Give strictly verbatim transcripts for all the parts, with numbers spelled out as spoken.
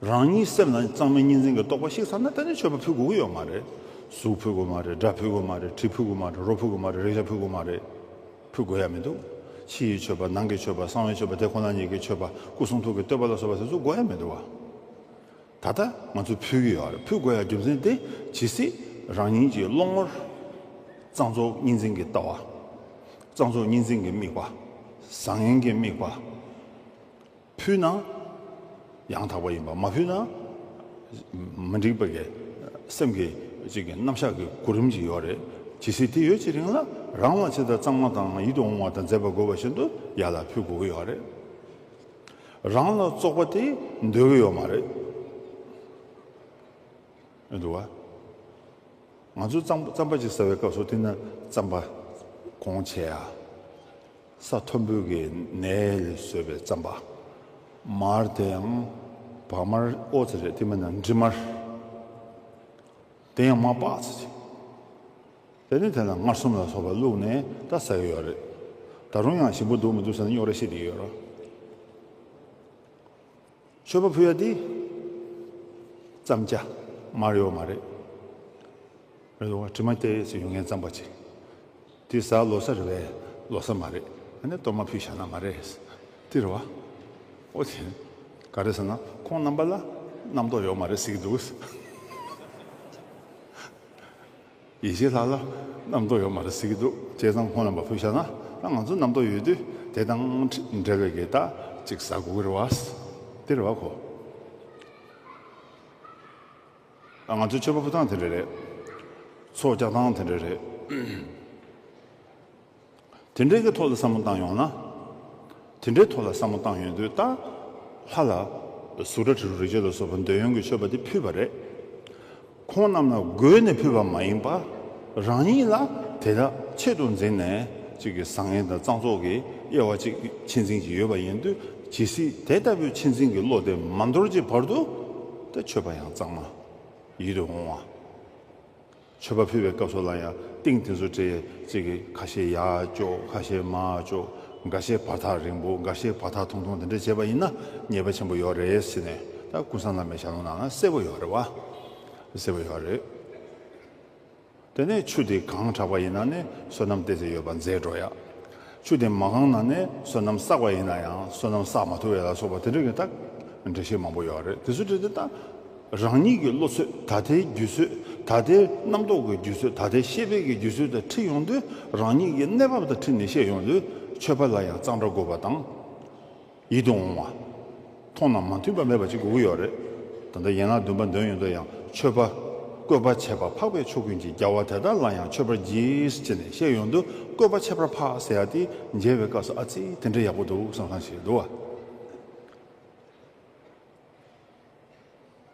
རང་ཉིད་སེམས་ལ་གཙང་མའི་གཉིས་འཛིན་གྱི་རྟོག་པ་ཞིག་ཚར་ན། ད་ནི་མཆོད་པ་ཕུལ་དགོས་ཀྱི་ཡོད་མ་རེད། གཟུགས་ཕུལ་དགོས་མ་རེད། སྒྲ་ཕུལ་དགོས་མ་རེད། དྲི་ཕུལ་དགོས་མ་རེད། རོ་ཕུལ་དགོས་མ་རེད། རེག་བྱ་ཕུལ་དགོས་མ་རེད། ཕུལ་དགོས་ཡ་མི་འདུག་ཕྱི་ཡི་མཆོད་པ། ནང་གི་མཆོད་པ། གསང་བའི་མཆོད་པ། དེ་ཁོ་ན་ཉིད་ཀྱི་མཆོད་པ། སྐུ་གསུང་ཐུགས་ཀྱི་བསྟོད་པ་ལ་སོགས་པ་དེ་ཚོ་དགོས་ཡ་མི་འདུག་བ། ད་ལྟ་ང་ཚོ་ཕུལ་གྱི་ཡོད་རེད། ཕུལ་དགོས་ཡ་རྒྱུ་མཚན་དེ་ཇི་སྲིད་རང་ཉིད་ཀྱི་བློ་ངོར་གཙང་བཙོག་གཉིས་འཛིན་གྱི་ལྟ་བ། གཙང་བཙོག་གཉིས་འཛིན་གྱི་དམིགས་པ། བཟང་ངན་གྱི་དམིགས་པ། ཕུལ་ན་ཡང་དག་པ་ཡིན་པ། མ་ཕུལ་ན་མི་འགྲིག་པ་གི་སེམས་ཀྱི་གཅིག་གི་རྣམ་གཞག་གི་གོ་རིམ་ཅིག་ཡོད་རེད། ཇི་སྲིད་དེ་ཡོད་ཀྱི་རིང་ལ། རང་ལ་ཇི་ལྟར་གཙང་མ་དང་ཡིད་དུ་འོང་བ་དང་མཛེས་པ་དགོས་པ་བཞིན་དུ་ཡར་ལ་ཕུལ་དགོས་ཀྱི་ཡོད་རེད། རང་ལ་བཙོག་པ་དེ་འདོད་ཀྱི་ཡོད་མ་རེད། འདུག་བ། ང་ཚོ་རྩམ་རྩམ་པ་ཅིག་ཟ་བའི་སྐབས་སུ། དེ་ན་རྩམ་པ་གོང་ཆེ་ཡ། ས་མཐོན་པོའི་གི་ནས་ལས་བཟོས་པའི་རྩམ་པ། མར་དེ་ཡང་བག་མར་ཨོ་ཙི་རེད། དེ་མིན་ན་འབྲི་མར། དེ་ཡང་མར་པགས་ཙི་ཅིག་དེ་ནས་དེ་ལ་མངར་གསུམ་ལ་སོགས་པ་བླུགས་ནས་ད་ཟ་གི་ཡོད་རེད། ད་རུང་ཡང་ཞིམ་པོ་འདུག་མི་འདུག་ཟེར་ན་རྙོག་དྲ་བཤད་བསྡད་ཡོད་རེད། མཆོད་པ་ཕུལ་ཡ་དེ་རྩམ་སྐྱ། མར་ཡོད་མ་རེད། རེད་འདུག་བ། དྲི་མ་སྐྱེས་ཟེར་ཡོང་མཁན་རྩམ་པ་ཅིག་དེ་ཟ་ལོ་གསར་རེད་པས། ལོ་གསར་མ་རེད། ཨ་ནི་གཏོར་མ་ཕུལ་བཞག་ན་མ་རེད། དེ་རེད་བ། ཨོ་དེ། ག་རེ་ཟེར་ན། ཁོང་རྣམ་པ་ལ་རྣམ་རྟོག་ཡོད་མ་རེད་ཟེར་གྱི་འདུག་ཡེ་ཤེས་ལྷ་ལ་རྣམ་རྟོག་ཡོད་མ་རེད་ཟེར་གྱི་འདུག་བྱས་ཙང་ཁོང་རྣམ་པ་ཕུལ་བཞག་ན། ད་ང་ཚོ་རྣམ་རྟོག་ཡོད་དུས་དེ་དང་འབྲེལ་བའི་གི་ད་ཅིག་ཟ་དགོས་ཀྱི་རེད་བ། དེ་རེད་བ་ཁོ། ང་ཚོའི་མཆོད་པ་ཕུལ་སྟངས་དེ་འདྲ་རེད། ཚོགས་རྒྱག་སྟངས་དེ་འདྲ་རེད། དེ་འདྲའི་གི་ཐོག་ལ་བསམ་བློ་བཏང་ཡོང་ན། དེ་འདྲའི་ཐོག་ལ་བསམ་བློ་བཏང་ཡོང་དུས། ད་ལྷ་ལ་གཟུགས་སྒྲ་དྲི་རོ་རེག་བྱ་ལ་སོགས་པ་འདོད་ཡོན་གྱི་མཆོད་པ་དེ་ཕུལ་བ་རེད། ཁོང་རྣམས་ལ་དགོས་ནས་ཕུལ་བ་མ་ཡིན་པ། རང་ཉིད་ལ་དེ་དག་ཆེད་དུ་འཛིན་ནས་གཅིག་གི་བཟང་ངན་དང་གཙང་བཙོག་གི་དབྱེ་བ་གཅིག་ཆེད་འཛིན་གྱི་ཡོད་པ་ཡིན་དུས། ཇི་སྲིད་དེ་ལྟ་བུའི་ཆེད་འཛིན་གྱི་བློ་དེ་མ་འདོར་གྱི་བར་དུ། ད་མཆོད་པ་ཡང་གཙང་མ། ཡིད་དུ་འོང་བ། མཆོད་པ་ཕུལ་བའི་སྐབས་སུ་ལ་ཡང་ཏིང་དེ་ཚོ་སྤྲད། གཅིག་གིས་ཁ་ཤས་ཡར་གཅོག་ཁ་ཤས་མར་གཅོག་འགའ་ཤས་བར་ཐག་རིང་པོ། འགའ་ཤས་བར་ཐག་ཐུང་ཐུང་། དེ་འདྲ་བྱས་པ་ཡིན་ན་ཉེས་པ་ཆེན་པོ་ཡོད་རེད་ཟེར་ནས། ད་ཀུན་བཟང་བླ་མའི་ཞལ་ལུང་ནང་ན་གསལ་པོ་ཡོད་རེད་བ། གསལ་པོ་ཡོད་རེད། དེ་ནས་ཆུ་དེ་གང་དྲགས་པ་ཡིན་ན་ནི་བསོད་ནམས་ཏོག་ཙམ་ཡོད་པ་འཛད་འགྲོ་ཡ། ཆུ་དེ་མ་གང་ན་ནི་བསོད་ནམས་བསགས་པ་ཡིན་ན་ཡང་བསོད་ནམས་བསགས་མ་ཐུབ་ཡ་ལ་སོགས་པ་དེ་འདྲ་གི་ད་འགྲེལ་བཤད་མང་པོ་ཡོད་རེད། དེ་ཚོ་འདྲ་དེ་ད་རང་ཉིད་ཀྱི་བློ་ཚོད། ད་ལྟའི་རྒྱུད་ཚོད། ད་ལྟའི་རྣམ་རྟོག་གི་རྒྱུད་ཚོད། ད་ལྟའི་ཤེས་པའི་གི་རྒྱུད་ཚོད་དང་འཁྲིལ་ཡོང་དུས། རང་ཉིད་ཀྱི་གནས་བབ་དང་འཁྲིལ་ནས་བཤད་ཡོང་དུས། མཆོད་པ་ལ་ཡང་གཙང་སྦྲ་དགོས་པ་དང་། ཡིད་དུ་འོང་བ། མཐོང་ན་མ་མཐུན་པ་མེད་པ་ཅིག་དགོས་ཀྱི་ཡོད་རེད། ད་ལྟ་ཡན་ལག་བདུན་པ་འདོན་ཡོང་དུས་ཡང་། མཆོད་པ། བཀོད་པ་བྱས་པ་འཕགས་པའི་ཕྱོགས་ཀུན་གྱི། རྒྱལ་བ་དེ་དག་ལ་ཡང་མཆོད་པར་བགྱི། ཅེས་ནས་བཤད་ཡོང་དུས། བཀོད་པ་བྱས་པ་འཕགས་ཟེར་ཡ་དེ་མཇལ་བའི་སྐབས་སུ་ཨ་ཙི་དེ་འདྲ་ཡག་པོ་འདུག་བསམ་བསམ་ཞིག་འདུག་བ།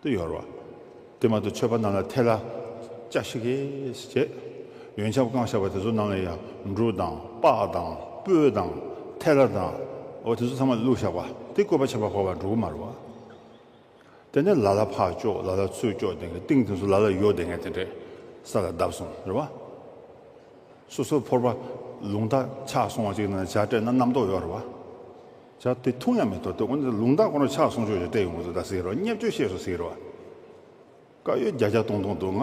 དེ་ཡོད་རེད་བ། དེ་མ་གཏོགས་མཆོད་པ་ནང་ལ་ཐལ་བ་བཅའ་ཤེས་ཀྱིས་བྱས། ཡོན་ཆབ་བཀང་བཞག་པ་དེ་ཚོ་ནང་ལ་ཡང་འབྲུ་དང་སྤགས་དང་སྤོས་དང་ཐལ་བ་དང་། འོ་དེ་ཚོ་ཚང་མ་བླུགས་བཞག་པ་དེ་བཀོད་པ་བྱས་པ་འཕགས་པ་འགྲོ་གི་མ་རེད་བ། དེ་ནས་ལ་ལ་ཕར་གཅོག་ལ་ལ་ཚུར་གཅོག་བསྡད་མཁན། ཏིང་དེ་ཚོ་ལ་ལ་ཡོད་བསྡད་མཁན་དེ་འདྲས་ས་ལ་བརྡབས་སོང་རེད་བ། སོ་སོའི་ཕོར་པ་ལུང་ཐག་ཆག་སོང་བ་ཅིག་ནང་ཇ་སྤྲད་ན་རྣམ་རྟོག་ཡོད་རེད་བ། ཇ་དེ་འཐུང་ཡ་མེད་དོ། དེ་འོ་ན་ལུང་ཐག་ཁོ་རང་ཆག་སོང་ཆོག་ཅིག་སྤྲད་ཡོང་གི་འདུག་ད་ཟེར་རོ། བརྙས་བཅོས་བཤད་སོང་ཟེར་རོ། དཀར་ཡོལ་བརྒྱ་བརྒྱ་སྟོང་སྟོང་འདུག་ང་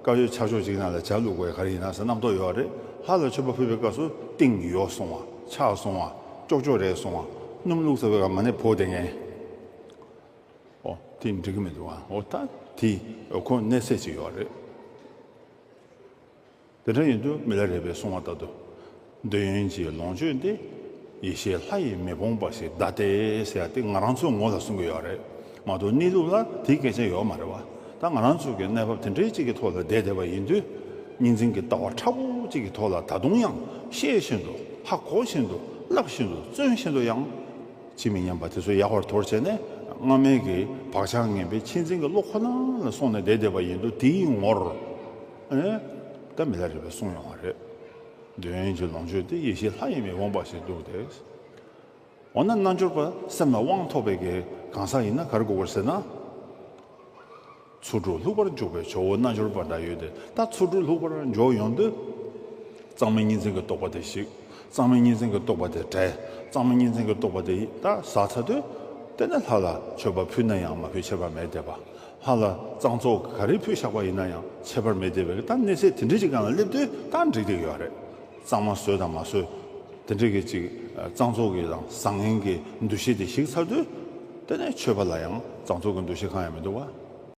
དཀར་ཡོལ་ཆག་ཆོག་ཅིག་ནང་ལ་ཇ་བླུགས་དགོས་ཡ་ག་རེ་ཡིན་ན་ཟེར་རྣམ་རྟོག་ཡོད་རེད། ལྷ་ལ་མཆོད་པ་ཕུལ་བའི་སྐབས་སུ་ཏིང་ཡོ་སོང་བ། ཆག་སོང་བ། ཀྱོག་ཀྱོག་རེད་སོང་བ། སྣུམ་བླུགས་ཚར་བའི་སྒང་མ་ཎི་ཕོག་བསྡད་མཁན། ཨོ་དེ་འགྲིག་གི་མི་འདུག་ཨ། ཨོ་ད་དེ་ཁོ་གནས་ཚད་ཅིག་ཡོད་རེད། དེ་འདྲ་ཡིན་དུས་མི་ལ་རས་པས་གསུངས་པ་ལྟར་དུ། འདོད་ཡོན་གྱི་ལོངས་སྤྱོད་འདི། ཡེ་ཤེས་ལྷ་ཡིས་མི་ཕོངས་པ་ཞིག་གདའ་སྟེ་ཟེར་ཡ་དེ་ང་རང་ཚོའི་ངོ་ལ་གསུང་གི་ཡོད་རེད་མ་གཏོགས། གནས་ལུགས་ལ་དེའི་སྐད་ཆ་ཡོད་མ་རེད་བ། ད་ང་རང་ཚོ་གི་གནས་བབ་དེ་འདྲའི་གཅིག་གི་ཐོག་ལ་བསྡད་བསྡད་པ་ཡིན་དུས། གཉིས་འཛིན་གྱི་ལྟ་བ་ཕྲ་བོ་གཅིག་གི་ཐོག་ལ་ད་དུང་ཡང་ཤེས་བཞིན་དུ། ཧ་གོ་བཞིན་དུ། བསླབ་བཞིན་དུ། བརྩོན་བཞིན་དུ་ཡང་། ཇི་མི་སྙམ་པ་དེ་ཚོ་ཡག་པར་དོར་བྱས་ནས། སྔ་མའི་གི་བག་ཆགས་ངན་པའི་གཅིག་འཛིན་གྱི་བློ་ཁོ་ན་ལ་སོང་ནས་བསྡད་བསྡད་པ་ཡིན་དུས། དེའི་ངོར་ཨེ་ད་མི་ལ་རས་པས་གསུངས་ཡོང་བ་རེད། འདོད་ཡོན་གྱི་ལོངས་སྤྱོད་དེ། ཡེ་ཤེས་ལྷ་ཡིས་མི་ཕོངས་པ་ཞིག་འདུག་སྟེ། འོ་ན་རྣལ་འབྱོར་པ་སེམས་ལ་དབང་ཐོབ་པའི་གི་གང་ཟག་ཡིན་ན་ག་རེ་དགོས་ཀྱི་རེད་ཟེར་ན། ཚུལ་ཁྲིམས་ལྷུག་པར་འཇུག་པའི་ཇོ་བོ་རྣལ་འབྱོར་པ་འདྲ་ཡོད་དེ། ད་ཚུལ་ཁྲིམས་ལྷུག་པར་འཇོག་ཡོང་དུས། གཙང་མའི་གཉིས་འཛིན་གྱི་རྟོག་པ་དེ་ཞིག་གཙང་མའི་གཉིས་འཛིན་གྱི་རྟོག་པ་དེ་བྲལ། གཙང་མའི་གཉིས་འཛིན་གྱི་རྟོག་པ་དེ་ད་ཟ་ཚར་དུས། དེ་ནས་ལྷ་ལ་མཆོད་པ་ཕུལ་ན་ཡང་མ་ཕུལ་ཁྱད་པར་མེད་བསྡད་པ། ལྷ་ལ་གཙང་བཙོག་ག་རེ་ཕུལ་བཞག་པ་ཡིན་ན་ཡང་ཁྱད་པར་མེད་བསྡད་པའི་ད་གནས་ཚད་དེ་འདྲ་ཅིག་སྒང་ལ་སླེབས་དུས་ད་འགྲིག་བསྡད་ཡོད་རེད། གཙང་མ་བཟོས་དང་མ་བཟོས། དེ་འདྲ་གི་ཅིག་གཙང་བཙོག་གི་དང་བཟང་ངན་གྱི་འདུ་ཤེས་དེ་ཞིག་ཚར་དུས། དེ་ནས་མཆོད་པ་ལ་ཡང་གཙང་བཙོག་གི་འདུ་ཤེས་གང་ཡང་མི་འདུག་བ།